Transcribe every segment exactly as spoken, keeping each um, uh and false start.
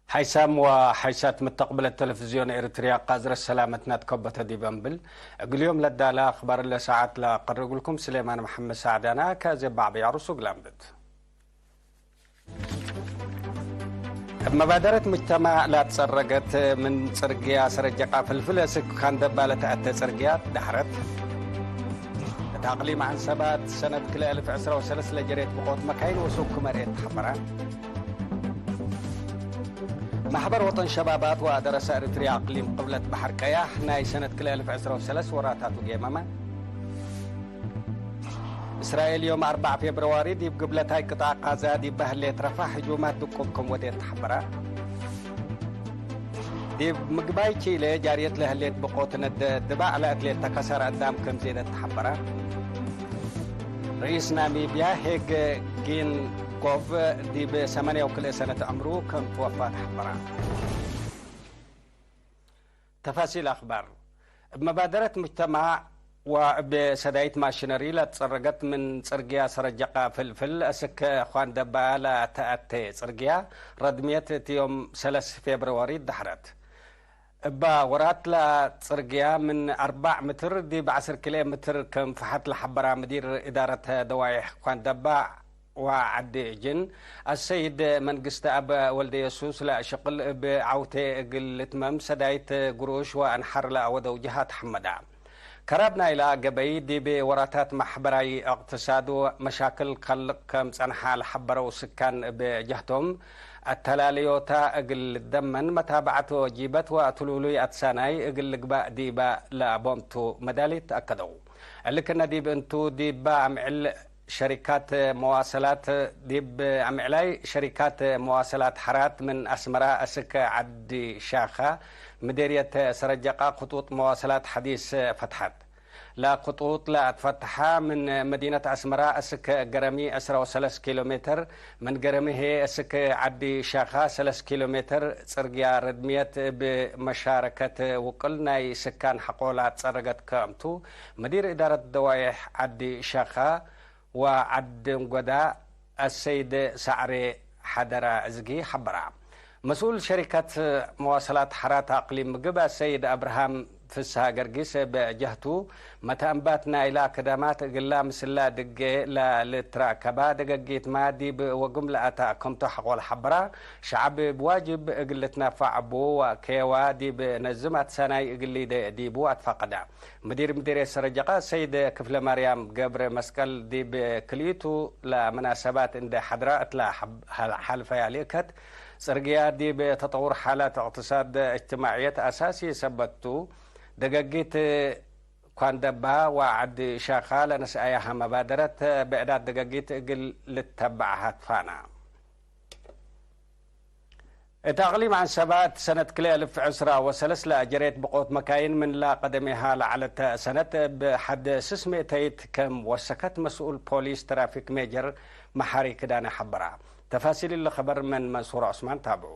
ሓይሳም ወሓይሳት መተቅብለት ተለፍዝዮን ኤረትርያ፣ ቃዝረት ሰላመትና ትከበተ ዲበ እምብል፣ እግል ዮም ለዳለ አክባር ለሰዓት ለአቀርብ እግልኩም ስሌማን መሐመድ ሳዕዳና። ከአዜ ባዕበይ አሩሱ እግል አንብት። እብ መባደረት ሙጅተማዕ ላትጸረገት ምን ጽርግያ ሰረጀቃ ፍልፍል እስክ ካንደባ ለተአተ ጽርግያ ደሐረት። እት አቅሊም ዐንሰባት ሰነት ክልኤ እልፍ ዕስራ ወሰለስ ለጀሬት ብቆት መካይን ወሱክ መርኤት ተሐበራ። መሕበር ወጠን ሸባባት ወአደረሰ ኤረትርያ አቅሊም ቅብለት በሐር ቀያሕ ናይ ሰነት ክልኤ እልፍ ዕስራ ወሰለስ ወራታቱ ጌመመ። እስራኤል ዮም አርበዕ ፌብርዋሪ ዲብ ግብለታይ ቅጣዕ ቃዛ ዲብ በህሌት ረፋሕ ህጁማት ድቁብ ክም ወዴት ተሐበረ። ዲብ ምግባይ ቺለ ጃርየት ለህሌት ብቆት ነደ ድባዕ ለእትሌት ተከሰር አዳም ክም ዜደት ተሐበረ። ርኢስ ናሚብያ ሄግ ጊንጎቭ ዲብ ሰማንያ ወክልኤ ሰነት ዕምሩ ክም ትወፋ ተሐበረ። ተፋሲል አክባር። እብ መባደረት ሙጅተማዕ ወእብ ሰዳይት ማሽነሪ ለትጸረገት ምን ጽርግያ ሰረጀቃ ፍልፍል እስክ ኳንደባ ለተአቴ ጽርግያ ረድምየት እት ዮም ሰለስ ፌብርዋሪ ደሐረት። እባ ወራት ለጽርግያ ምን አርበዕ ምትር ዲብ ዐስር ኪሎ ሜትር ክም ፈሐት ለሐበራ ምዲር እዳረት ደዋይሕ ኳንደባ ወዐዲ እጅን፣ አሰይድ መንግስተአብ ወልደየሱስ ለሽቅል እብ ዐውቴ እግል ልትመም ሰዳይት ግሩሽ ወአንሐር ለአወደው ጀሃ ተሐመዳ። ከራብ ናይላ ገበይ ዲብ ወራታት ማሕበራይ እቅትሳድ መሻክል ከልቅ ከም ጸንሓ ለሐበረው ስካን እብ ጀህቶም፣ አተላልዮታ እግል ልትደመን መታብዐት ወጂበት ወትሉሉይ አትሳናይ እግል ልግባእ ዲበ ለአቦምቱ መዳሊት አከደው። እሊ ክነ ዲብ እንቱ ዲበ አምዕል ሸሪካት መዋሰላት፣ ዲብ አምዕላይ ሸሪካት መዋሰላት ሐራት ምን አስመራ እስክ ዐዲ ሻኻ ምዴርየት ሰረጀቃ ክጡጥ መዋሰላት ሐዲስ ፈትሐት። ለክጡጥ ለአትፈተሐ ምን መዲነት አስመራ እስክ ገረሚ ዕስራ ወሰለስ ኪሎ ሜትር፣ ምን ገረሚ ህዬ እስክ ዐዲ ሻኻ ሰለስ ኪሎ ሜትር ጽርግያ ረድምየት እብ መሻረከት ውቅል ናይ ስካን ሐቆ ለአትጸረገት ክምቱ፣ ምዲር እዳረት ደዋይሕ ዐዲ ሻኻ፣ ወዐዲ እንጎዳ አሰይድ ሳዕሬ ሐደራ እዝጊ ሐበራ። መስኡል ሸሪከት መዋሰላት ሐራት አቅሊም ምግብ አሰይድ አብርሃም ፍስሃ ገርጊስ እብ ጀህቱ፣ መተአንባት ናይላ ከደማት እግላ ምስላ ድጌ ለልትራከባ ደገጊትማ ዲብ ወግም ለአታ ክምቱ ሐቆ ለሐበራ፣ ሸዐብ እብ ዋጅብ እግል ልትነፋዕ እቡ ወኬዋ ዲብ ነዝም አትሳናይ እግል ሊደ ዲቡ አትፋቀዳ። ምዲር ምዲርየት ሰረጀቃ ሰይድ ክፍለማርያም ገብረ መስቀል ዲብ ክልኢቱ ለመናሰባት እንዴ ሐድራ እትለ ሐብ-፣ ሐል-፣ ሐልፈያ ልእከት፣ ጽርግያ ዲብ ተጠውር ሓላት እቅትሳድ እጅትማዕየት አሳሲ ሰበት ቱ፣ ደገጊት ኳንደባ ወዐዲ ሻኻ ለነስአያሀ መባደረት ብዕዳት ደገጊት እግል ልተበዐ ሀትፋና። እት አቅሊም ዐንሰባ እት ሰነት ክልኤ እልፍ ዕስራ ወሰለስ ለአጀሬት ብቆት መካይን ምን ለቀደሜሃ ለዐለት ሰነት እብ ሐድ ስስ ምእተይት ከም ወሰከት መስኡል ፖሊስ ትራፊክ ሜጀር መሓሪ ክዳነ ሐበራ። ተፋሲል እሊ ኸበር ምን መንሱር ዑስማን ታብዑ።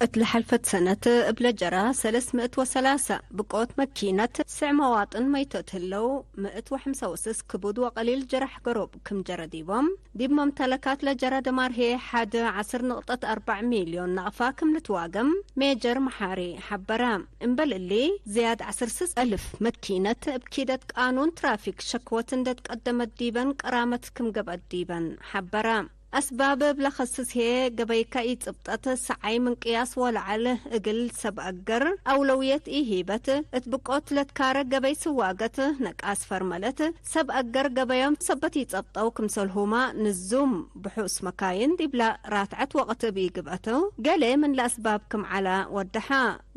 እት ለሐልፈት ሰነት እብ ለጀራ ሰለስ ምእት ወሰላሰ ብቆት መኪነት ስዕ መዋጥን መይቶት ህለው፣ ምእት ወሐምሳ ወስስ ክቡድ ወቀሊል ጀረሕ ገሮብ ክም ጀረ ዲቦም፣ ዲብ መምተለካት ለጀረ ደማር ህዬ ሐድ ዐስር ንቅጠት አርበዕ ሚልዮን ናቅፋ ክም ልትዋገም ሜጀር መሓሪ ሐበረ። እምበል እሊ፣ ዝያድ ዐስር ስስ አልፍ መኪነት እብ ኪደት ቃኑን ትራፊክ ሸክወት እንዴ ትቀደመት ዲበን ቀራመት ክም ገብአት ዲበን ሐበረ። አስባብ እብ ለከስስ ህዬ፣ ገበይከ ኢጽብጠት፣ ሰዓይ ምን ቅያስ ወለዐል እግል ሰብ አገር አውለውየት ኢሂበት፣ እት ብቆት ለትካረ ገበይ ስዋገት ነቃስ ፈርመለት፣ ሰብ አገር ገበዮም ሰበት ኢጸብጠው ክምሰልሁመ ንዙም ብሑስ መካይን ዲብለ ራትዐት ወቅት እብ ኢግብአት ገሌ ምን ለአስባብ ክም ዐለ ወደሐ።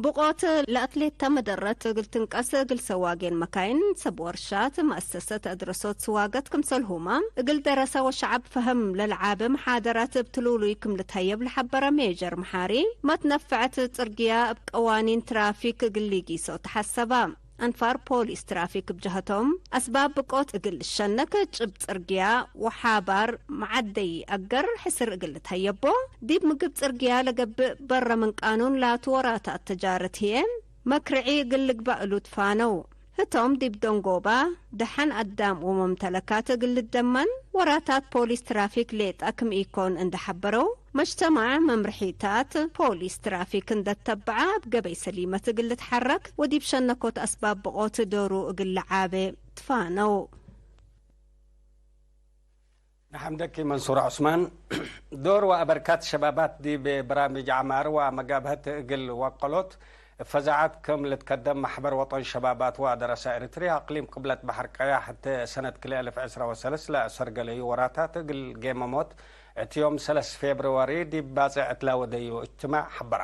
ብቆት ለአትሌት ተመደረት እግል ትንቀስ እግል ሰዋጌን መካይን ሰብ ወርሻት መአሰሰት አድረሶት ስዋገት ክምሰልሁመ እግል ደረሰ ወሸዐብ ፈህም ለልዓበ መሓደራት እብ ትሉሉይ ክም ልትሀየብ ለሐበረ ሜጀር መሓሪ፣ መትነፈዐት ጽርግያ እብ ቀዋኒን ትራፊክ እግል ሊጊሶ ተሐሰበ። አንፋር ፖሊስ ትራፊክ እብ ጀሀቶም፣ አስባብ ብቆት እግል ልሸነክ፣ ጭብ ጽርግያ ወሓባር መዓደይ አገር ሕስር እግል ልትሀየቦ፣ ዲብ ምግብ ጽርግያ ለገብእ በረ ምን ቃኑን ላቱ ወራታት ተጃረት ህዬ፣ መክርዒ እግል ልግበእ እሉ ትፋነው። ህቶም ዲብ ደንጎባ ደሐን አዳም ወመምተለካት እግል ልደመን ወራታት ፖሊስ ትራፊክ ሌጠ ክም ኢኮን እንዴ ሐበረው፣ መጅተማዕ መምርሒታት ፖሊስ ትራፊክ እንዴ ተበዐ እብ ገበይ ሰሊመት እግል ልትሐረክ ወዲብ ሸነኮት አስባብ ብቆት ዶሩ እግል ለዓቤ ትፋነው። ነሐምደኪ መንሱር ዑስማን። ዶር ወአበርካት ሸባባት ዲብ በራምጅ ዐማር ወመጋብሀት እግል ወቀሎት እብ ፈዛዐት ክም ልትከደም፣ መሕበር ወጠን ሸባባት ወአደረሳ ኤሪትርያ አቅሊም ቅብለት በሐር ቀያሕ እት ሰነት ክልኤ አልፍ ዕስራ ወሰለስ ለአሰርገለዩ ወራታት እግል ጌመሞት እት ዮም ሰለስ ፌብርዋሪ ዲብ ባጽዕ እት ለወደዩ እጅትማዕ ሐበራ።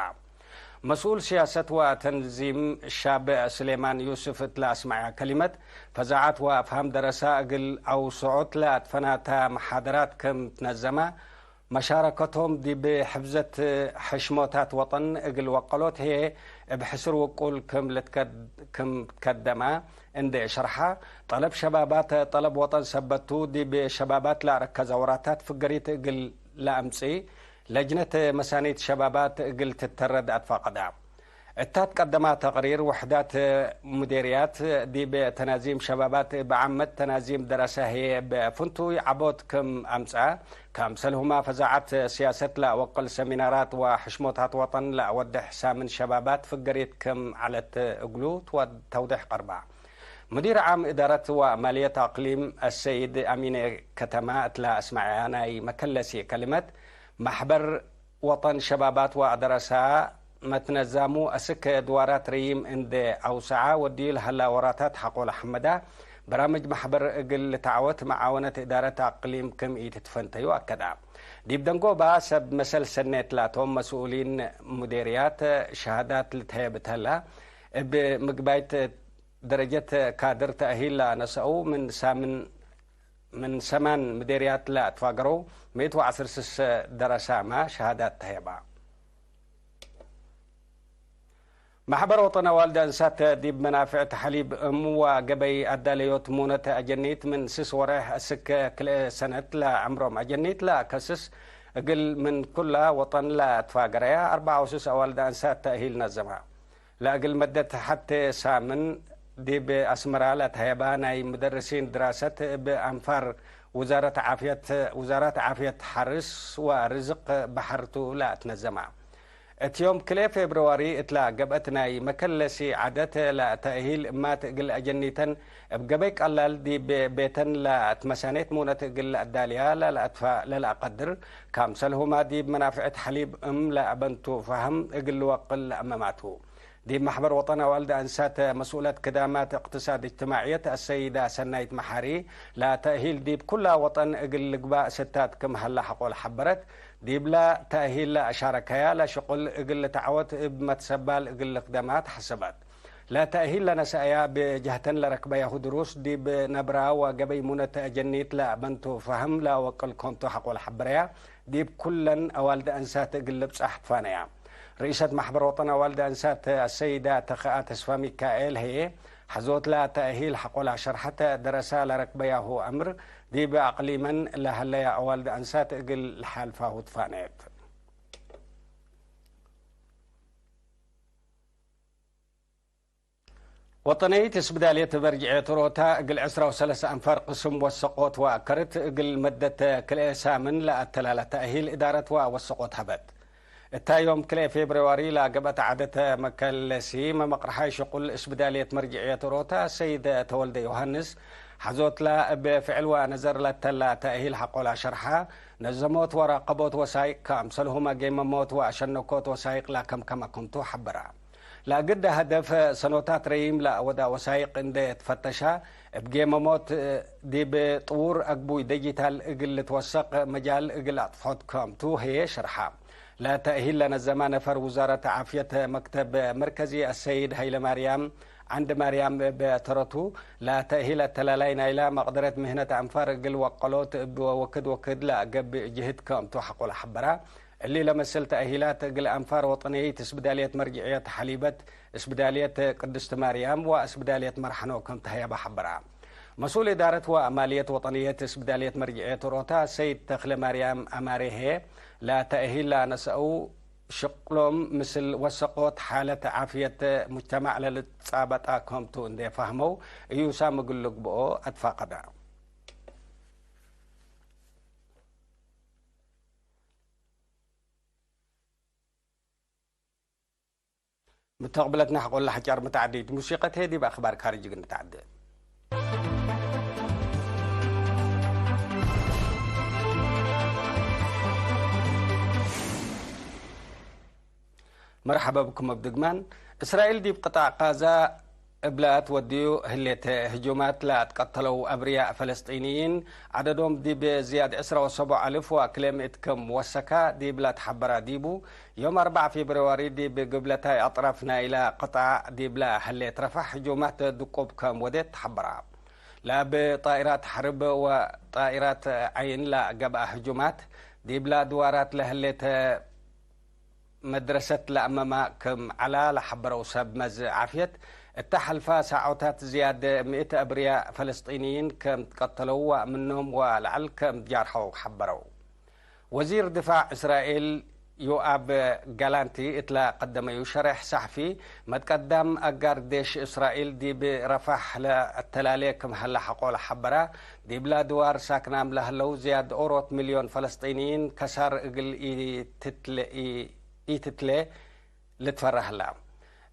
መስኡል ስያሰት ወተንዚም ሻብዕ ስሌማን ዩስፍ እት ለአስመዐያ ከሊመት፣ ፈዛዐት ወአፍሃም ደረሳ እግል አውስዖት ለአትፈናተ መሓደራት ክም ትነዘመ፣ መሻረከቶም ዲብ ሕፍዘት ሕሽሞታት ወጠን እግል ወቀሎት ህዬ እብ ሕስር ውቁል ክም ልትከድ-፣ ክም ትከደመ እንዴ ሸርሐ፣ ጠለብ ሸባባት ጠለብ ወጠን ሰበት ቱ፣ ዲብ ሸባባት ለአረከዘ ወራታት ፍገሪት እግል ለአምጽእ፣ ለጅነት መሳኒት ሸባባት እግል ትተረድ አትፋቀዳ። እታ ትቀደማ ተቅሪር፣ ውሕዳት ሙዴርያት ዲብ ተናዚም ሸባባት እብ ዓመት ተናዚም ደረሰ ህዬ እብ ፍንቱይ ዐቦት ክም አምጽአ፣ ከምሰልሁመ ፈዛዐት ስያሰት ለአወቅል ሰሚናራት ወሕሽሞታት ወጠን ለአወድሕ ሳምን ሸባባት ፍገሪት ክም ዐለት እግሉ ትወ-፣ ተውዴሕ ቀርባ። ሙዲር ዓም እዳረት ወማልየት አቅሊም አሰይድ አሚነ ከተማ እት ለአስመዐያ ናይ መከለሲ ከሊመት፣ መሕበር ወጠን ሸባባት ወአደረሳ መትነዛሙ አስክ ድዋራት ረዪም እንዴ አውሰዐ ወድዩ ለሀላ ወራታት ሐቆለ ሐመዳ፣ በራምጅ መሕበር እግል ልትዐወት መዓወነት እዳረት አቅሊም ክም ኢትትፈንተዩ አከዳ። ዲብ ደንጎባ ሰብ መሰል ሰኔት ላቶም መስኡሊን ሙዴርያት ሸሃዳት ልትሀየብ ተላ፣ እብ ምግባይት ደረጀት ካድር ተእሂል ለአነሰአው ምን ሳምን፣ ምን ሰማን ምዴርያት ለአትፋገረው ምእት ወዐስር ስሰ ደረሳመ ሸሃዳት ተህየባ። መሕበር ወጠን አዋልድ አንሳት ዲብ መናፍዕ ተሐሊብ እም ወገበይ አዳለዮት ሙነት አጀኒት ምን ስስ ወሬሕ እስክ ክልኤ ሰነት ለዐምሮም አጀኒት ለአከስስ እግል ምን ኩላ ወጠን ለአትፋገረያ አርበዓ ወስስ አዋልድ አንሳት ተእሂል ነዘማ። ለእግል መደት ሐቴ ሳምን ዲብ አስመራ ለተሀየባ ናይ ሙደርሲን ድራሰት እብ አንፋር ውዛረት ዓፍየት፣ ውዛራት ዓፍየት ሐርስ ወርዝቅ በሐር ቱ ለአትነዘማ። እት ዮም ክልኤ ፌብርዋሪ እትላ ገብአት ናይ መከለሲ ዐደት ለተእሂል እማት እግል አጀኒተን እብ ገበይ ቀላል ዲብ ቤተን ለአትመሳኔት ሙነት እግል ለአዳልያ ለለአትፋ ለለአቀድር፣ ካምሰልሁማ ዲብ መናፍዕት ሐሊብ እም ለአበንቱ ፈሀም እግል ልወቅል ለአመማቱ። ዲብ መሕበር ወጠን አዋልድ አንሳት መስኡለት ክዳማት እቅትሳድ እጅትማዕየት አሰይዳ ሰናይት መሓሪ፣ ለተእሂል ዲብ ኩላ ወጠን እግል ልግባእ ስታት ክም ሀላ ሐቆል ሐበረት። ዲብላ ተእሂል ለአሻረከያ ለሽቁል እግል ልትዐወት እብ መትሰባል እግል ልክደማ ተሐሰበት። ለተእሂል ለነሰአያ ብጀህተን ለረክበያሁ ድሩስ ዲብ ነብራ ወገበይ ሙነት አጀኒት ለአበንቱ ፈሀም ለአወቅል ኮንቱ ሐቆል ሐበረያ። ዲብ ኩለን አዋልድ አንሳት እግል ልብጻሕ ትፋነያ። ርኢሰት መሕበር ወጠን አዋልድ አንሳት አሰይዳ ተኸአ ተስፋ ሚካኤል ህዬ፣ ሐዞትላ ተእሂል ሐቆላ ሸርሐተ፣ ደረሳ ለረክበያሁ አምር ዲብ አቅሊመን ለሀለያ አዋልድ አንሳት እግል ለሓልፋሁ ትፋነየት። ወጠነይት እስብዳልየት መርጅዕየት ሮታ እግል ዕስራ ወሰለሰ አንፋር ቅስም ወሰቆት ወአከርት እግል መደት ክልኤ ሳምን ለአተላለ ተእሂል እዳረት ወወሰቆት ሀበት። እታ ዮም ክልኤ ፌብርዋሪ ለገብአት ዐደት መከለሲ መመቅርሓይ ሽቁል እስብዳልየት መርጅዕየት ሮታ ሰይድ ተወልደ ዮሃንስ ሐዞትላ እብ ፍዕል ወነዘር ለተላ ተእሂል ሐቆላ ሸርሓ፣ ነዘሞት ወራቀቦት ወሳይቅ ከአምሰልሁመ ጌመሞት ወአሸነኮት ወሳይቅ ለከምከመ ክምቱ ሐበራ። ለአግደ ሀደፍ ሰኖታት ረዪም ለአወዳ ወሳይቅ እንዴ ትፈተሻ፣ እብ ጌመሞት ዲብ ጥዉር አግቡይ ዲጂታል እግል ልትወሰቅ መጃል እግል አጥፍሖት ክምቱ ህዬ ሸርሓ። ለተእሂል ለነዘማ ነፈር ውዛረት ዓፍየት መክተብ መርከዚ አሰይድ ሀይለማርያም ዐንድ ማርያም እብ ተረቱ፣ ለተእሂል አተላላይ ናይላ መቅደረት ምህነት አንፋር እግል ወቀሎት እብ ወክድ ወክድ ለአገብእ ጅህድ ክምቱ ሐቆ ለሐበራ። እሊ ለመስል ተእሂላት እግል አንፋር ወጠንየይት እስብዳልየት መርጅዕየት ሐሊበት፣ እስብዳልየት ቅድስት ማርያም ወእስብዳልየት መርሐኖ ክም ተህየበ ሐበራ። መስኡል እዳረት ወማልየት ወጠንየት እስብዳልየት መርጅዕየት ሮታ ሰይድ ተክለ ማርያም አማሬ ህዬ፣ ለተእሂል ለአነሰአው ሽቅሎም ምስል ወሰቆት ሓለት ዓፍየት ሙጅተማዕ ለልትጻበጣ ከምቱ እንዴ ፈህመው፣ እዩሳም እግል ልግብኦ አትፋቀዳ። ምተቅብለትና ሐቆለ ሐጫር መተዓዲት ሙሲቀት ህዬ ዲብ አክባር ካርጅ እግል ንትዓደ። መርሐበ ብኩም እብ ድግማን። እስራኤል ዲብ ቅጣዕ ቃዛ እብለ አትወድዩ ህሌት ህጁማት ለአትቀተለው አብርያእ ፈለስጢንይን ዐደዶም ዲብ ዝያድ ዕስራ ወሰቦዕ አልፍ ወክልኤ ምእት ክም ወሰካ ዲብለ ተሐበረ ዲቡ፣ ዮም አርበዕ ፌብርዋሪ ዲብ ግብለታይ አጥራፍ ናይለ ቅጣዕ ዲብለ ህሌት ረፋሕ ህጁማት ድቁብ ከም ወዴት ተሐበረ። ለእብ ጣኢራት ሐርብ ወጣኢራት ዐይን ለገብአ ህጁማት ዲብለ ድዋራት ለህሌት መድረሰት ለአመማ ክም ዐላ ለሐበረው ሰብ መዝ ዓፍየት፣ እተ ሐልፈ ሳዖታት ዝያድ ምእት አብርያእ ፈለስጢንይን ከም ትቀተለው ወምኖም ወለዐል ከም ጃርሐው ሐበረው። ወዚር ድፋዕ እስራኤል ዮአብ ጋላንቲ እትለ ቀደመዩ ሸሬሕ ሰሕፊ፣ መትቀዳም አጋር ዴሽ እስራኤል ዲብ ረፋሕ ለአተላሌ ክም ሀለ ሐቆ ለሐበረ፣ ዲብለ ድዋር ሳክናም ለህለው ዝያድ ኦሮት ሚልዮን ፈለስጢንይን ከሳር እግል ኢትትለ-፣ ኢ-፣ ኢትትሌ ልትፈረህ ህላ።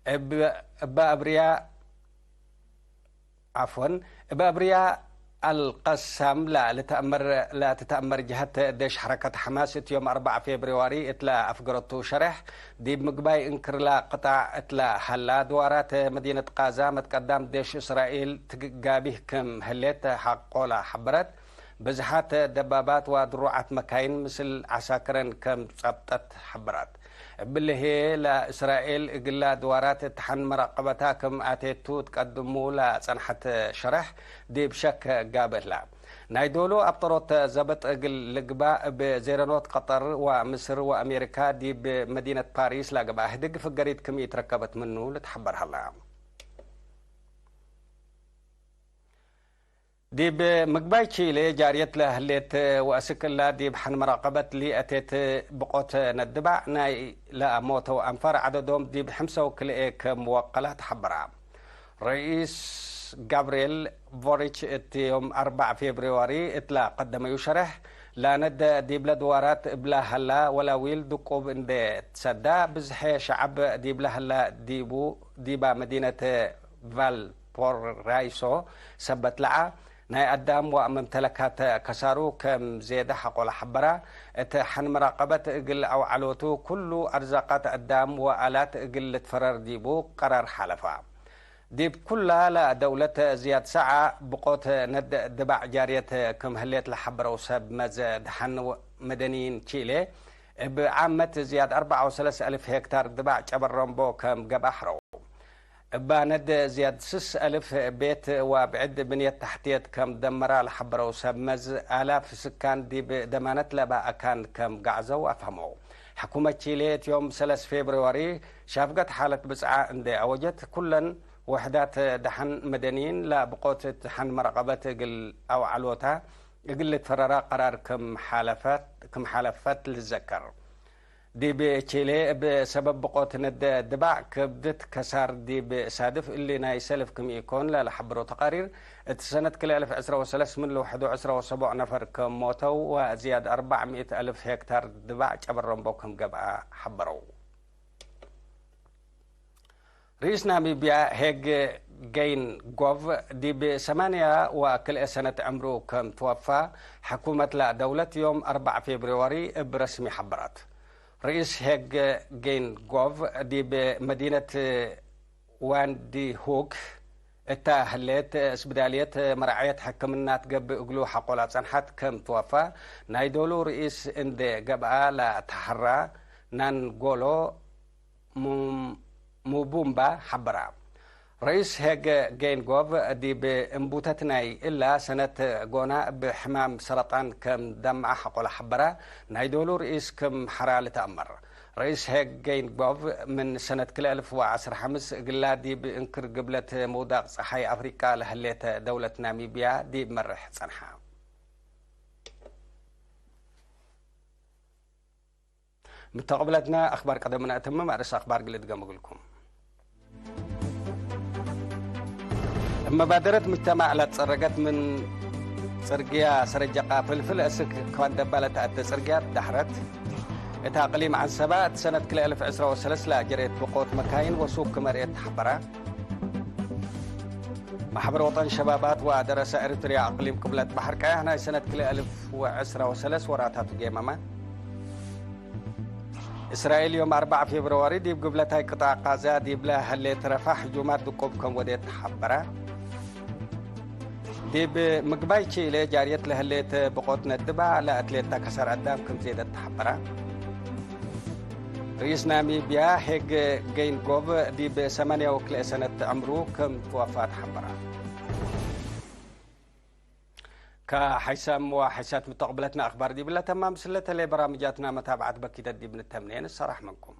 እብ፣ እበ አብርያ፣ ዐፍወን፣ እበ አብርያ አልቀሳም ለልትአመር፣ ለትትአመር ጀሀት ደሽ ሐረከት ሐማስ እት ዮም አርበዕ ፌብርዋሪ እትለ አፍገረቱ ሸሬሕ፣ ዲብ ምግባይ እንክርላ ቅጣዕ እትለ ሀላ ድዋራት መዲነት ቃዛ መትቀዳም ደሽ እስራኤል ትጋቢህ ክም ህሌት ሐቆለ ሐበረት። ብዝሓት ደባባት ወድሩዓት መካይን ምስል ዐሳክረን ከም ጸብጠት ሐበራት። እብሊ ህዬ፣ ለእስራኤል እግላ ድዋራት እት ሐን መራቀበታ ክም አቴቱ ትቀድሙ ለጸንሐት ሸረሕ ዲብ ሸክ ጋብእ ህላ። ናይ ዶሉ አብጠሮት ዘብጥ እግል ልግባእ እብ ዜረኖት ቀጠር ወምስር ወአሜሪካ ዲብ መዲነት ፓሪስ ለገብአ ህድግ ፍገሪት ክም ኢትረከበት ምኑ ልትሐበር ሀላ። ዲብ ምግባይ ቺሌ ጃርየት ለህሌት ወአስክ እላ ዲብ ሐን መራቀበት ሊአቴት ብቆት ነድባዕ ናይ ለአሞተው አንፋር ዐደዶም ዲብ ሕምሰው ክልኤ ክም ወቀላ ተሐበራ። ረኢስ ጋብርኤል ቦሪች እት ዮም አርበዕ ፌብርዋሪ እትለ ቀደመዩ ሸረሕ፣ ላነደ ዲብለ ድዋራት እብላ ሀላ ወላዊል ድቁብ እንዴ ትሰዳ፣ ብዝሐ ሸዐብ ዲብላ ሀላ ዲቡ፣ ዲባ መዲነት ቫል ፖራይሶ ሰበት ለዐ ናይ አዳም ወመምተለካት ከሳሩ ከም ዜደ ሐቆ ለሐበራ፣ እት ሐን መራቀበት እግል አውዐሎቱ ኩሉ አርዛቃት አዳም ወአላት እግል ልትፈረር ዲቡ ቀራር ሓለፋ። ዲብ ኩላ ለደውለት ዝያድ ሰዓ ብቆት ነድ ድባዕ ጃርየት ክም ህሌት ለሐበረው ሰብ መዝ ደሐን መደንይን ቺሌ፣ እብ ዓመት ዝያድ አርበዕ ወሰለስ አልፍ ሄክታር ድባዕ ጨበረምቦ ከም ገብአ ሐረው። እባ ነድ ዝያድ ስስ አልፍ ቤት ወብዕድ ብንየት ተሕትየት ከም ደመራ ለሐበረው ሰብ መዝ፣ አላፍ ስካን ዲብ ደማነት ለበ አካን ከም ገዕዘው አፍሀመው። ሕኩመት ቺሌ እት ዮም ሰለስ ፌብርዋሪ ሻፍገት ሓለት ብጽዓ እንዴ አወጀት፣ ኩለን ውሕዳት ደሐን መደንይን ለብቆት እት ሐን መራቀበት እግል አውዐሎታ እግል ልትፈረራ ቀራር ክም ሓለፈት፣ ክም ሓለፈት ልዘከር። ዲብ ቺሌ እብ ሰበብ ብቆት ነደ ድባዕ ክብድት ከሳር ዲብ ሳድፍ እሊ ናይ ሰልፍ ክም ኢኮን ለለሐብሮ ተቃሪር፣ እት ሰነት ክልኤ አልፍ ዕስራ ወሰለስ ምን ልውሕዶ ዕስራ ወሰቦዕ ነፈር ክም ሞተው ወዝያድ አርበዕ ምእት አልፍ ሄክታር ድባዕ ጨበረምቦ ክም ገብአ ሐበረው። ርኢስ ናሚብያ ሄግ ገይንጎቭ ዲብ ሰማንያ ወክልኤ ሰነት ዕምሩ ከም ትወፋ፣ ሕኩመት ለደውለት ዮም አርበዕ ፌብርዋሪ እብ ረስሚ ሐበረት። ርኢስ ሄግ ገይንጎቭ ዲብ መዲነት ዋንዲሁክ እታ ህሌት እስብዳልየት መርዓየት ሕክምና ትገብእ እግሉ ሐቆላ ጸንሐት ከም ትወፋ፣ ናይ ዶሉ ርኢስ እንዴ ገብአ ለተሐራ ናንጎሎ ሙ-፣ ሙቡምባ ሐበራ። ረኢስ ሄግ ገይንጎቭ ዲብ እምቡተት ናይ እላ ሰነት ጎና እብ ሕማም ሰረጣን ከም ደምዐ ሐቆለ ሐበራ፣ ናይ ዶሉ ርኢስ ክም ሐራ ልትአመር። ረኢስ ሄግ ገይንጎቭ ምን ሰነት ክልኤ አልፍ ወዐስር ሐምስ እግላ ዲብ እንክር ግብለት ምውዳቅ ጸሓይ አፍሪቃ ለህሌት ደውለት ናሚብያ ዲብ መርሕ ጸንሐ። ምተቅብለትነ አክባር ቀደምነ እትምም፣ አርእስ አክባር ግል እድገም እግልኩም። እብ መባደረት ሙጅተማዕ ለትጸረገት ምን ጽርግያ ሰረጀቃ ፍልፍል እስክ ከዋን ደባለ ተአተ ጽርግያ ደሐረት። እት አቅሊም ዐንሰበ እት ሰነት ክልኤ አልፍ ዕስራ ወሰለስ ለአጀሬት ብቆት መካይን ወሱቅ ክመ ርኤት ተሐበረ። ማሕበር ወጠን ሸባባት ወአደረሰ ኤሪትርያ አቅሊም ቅብለት በሐር ቀያሕ ናይ ሰነት ክልኤ አልፍ ወዕስራ ወሰለስ ወራታቱ ጌመመ። እስራኤል ዮም አርበዕ ፌብርዋሪ ዲብ ግብለታይ ቅጣዕ ቃዛ ዲብለ ሀሌት ረፋሕ ህጁማት ድቁብ ከም ወዴት ተሐበረ። ዲብ ምግባይ ቺሌ ጃርየት ለህሌት ብቆት ነድባ ለአትሌት ተከሰር አዳም ክም ዜደት ተሐበረ። ርኢስ ናሚብያ ሄግ ገይንጎብ ዲብ ሰማንያ ወክልኤ ሰነት ዕምሩ ክም ትወፋ ተሐበረ። ከሐይሳም ወሐይሳት ምተቅብለትነ አክባር ዲብለ ተማም፣ ስለተሌ በራምጃትና መታብዐት በኪደት ዲብ ንተምኔ ንሰራሕ መንኩም።